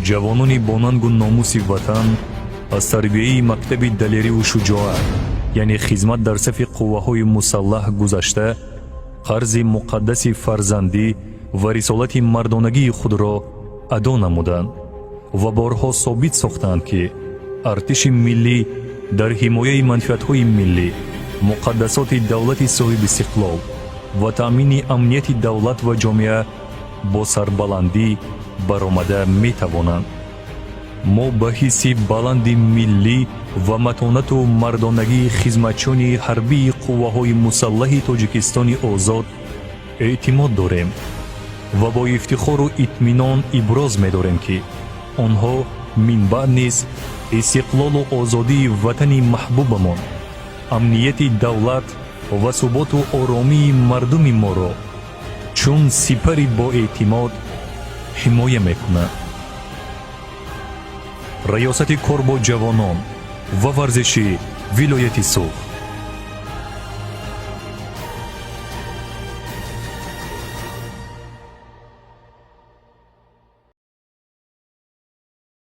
Ҷавонони бонангу номуси ватан аз тарбияи мактаби далериву шуҷоат, яъне хизмат дар сафи қувваҳои мусаллаҳ гузашта, қарзи муқаддаси фарзандӣ ва рисолати мардонагии худро адо намуданд ва борҳо собит сохтанд, ки артиши миллӣ дар ҳимояи манфиатҳои миллӣ, муқаддасоти давлати соҳибистиқлол ва таъмини амнияти давлат ва ҷомеа бо сарбаландӣ баромада метавонанд. Мо ба ҳисси баланди миллӣ ва матонату мардонагии хизматчиёни ҳарбии қувваҳои мусаллаҳи Тоҷикистони озод эътимод дорем ва бо ифтихору итминон иброз медорем, ки онҳо минбаъд низ истиқлолу озодии ватани маҳбубамон, амнияти давлат ва суботу оромии мардуми моро чун сипари боэътимод ҳимоя мекунанд. Раёсати кор бо ҷавонон ва варзиши вилояти Суғд.